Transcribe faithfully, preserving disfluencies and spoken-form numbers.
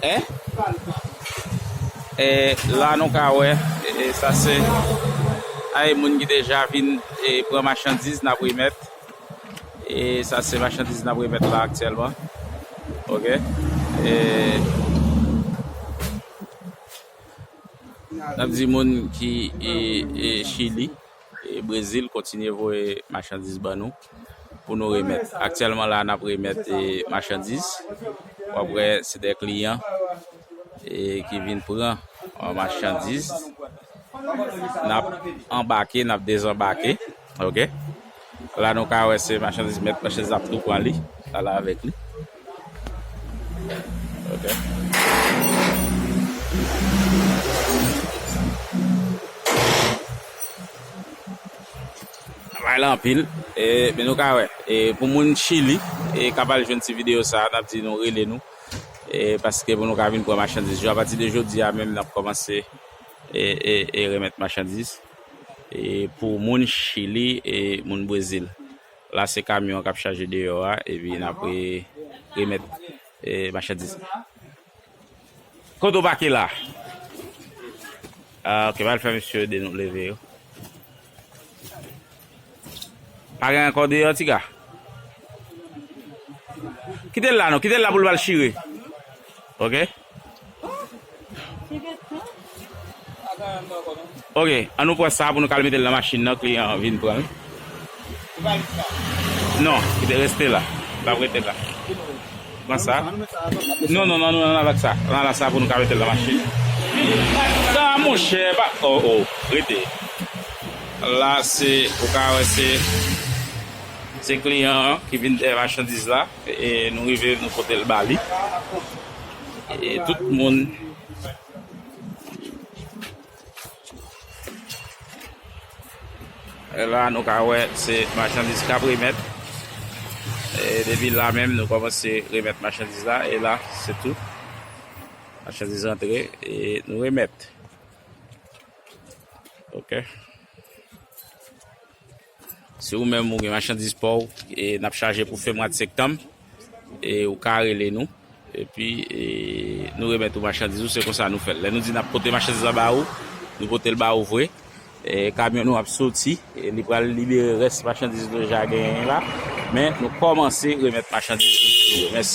Hein? E la nou ka wè, e, e, sa se ay moun ki deja vin, e, pran machandiz n ap remèt. E sa se machandiz n ap remèt la aktyèlman. Ok. E n ap di moun ki, e, e, Chili, e, Brezil kontinye voye machandiz ban nou pou nou remèt. Aktyèlman la n ap remèt, e, machandiz. W ap wè se de kliyan, e, ki vin pran, e, machandiz. N ap anbake, n ap dezanbake. Ok. La nou ka wè se machandiz, mèt machandiz ap tou pran li. L ale avèk li. Ok. Travay la anpil. E, men nou ka wè. E, pou moun Chili, e, k ap al jwenn ti videyo sa, n ap di nou rele nou. E, paske pou nou ka vin pran machandiz yo. Apati de jodi a menm, n ap kòmanse, e, e, e remèt machandiz. E, pou moun Chili e moun Brezil. La, se kamyon an k ap chaje deyò a, epi n ap re-, remèt, e, machandiz. Kote w pake la? Ah, ok, m al fè mesye ede nou leve yo. Pa gen ankò deyò, tiga? Kite l la, non. Kite l la pou l pa al chire. Ok? Ok, an nou pran sa pou nou ka al mete l nan machin nan, kliyan an vin pran l. Non, kite reste la. L ap rete la. Pran sa. Non, non, non, non, ann al ak sa. Ann al ak sa pou nou ka mete l nan machin. Sa, monchè, pa, oh, oh, rete. La, se, ou ka wè, se, se kliyan an ki vin dèyè machandiz la. E nou rive, nou pote l ba li. E tout moun. E la, nou ka wè, se machandiz k ap remèt. E depi la menm, nou kòmanse remèt machandiz la. E la, se tou. Machandiz rantre, e nou remèt. Ok. Si ou menm ou gen machandiz pa w, e n ap chaje pou fen mwa de septanm, e ou ka rele nou, epi, e, nou remèt ou machandiz ou, se konsa nou fè l. Lè nou di n ap pote machandiz la ba ou, nou pote l ba ou vre. E, kamyon nou ap soti, e, li pral libere rès machandiz nou deja genyen la, men nou kòmanse remèt machandiz nou sou yo. Mèsi.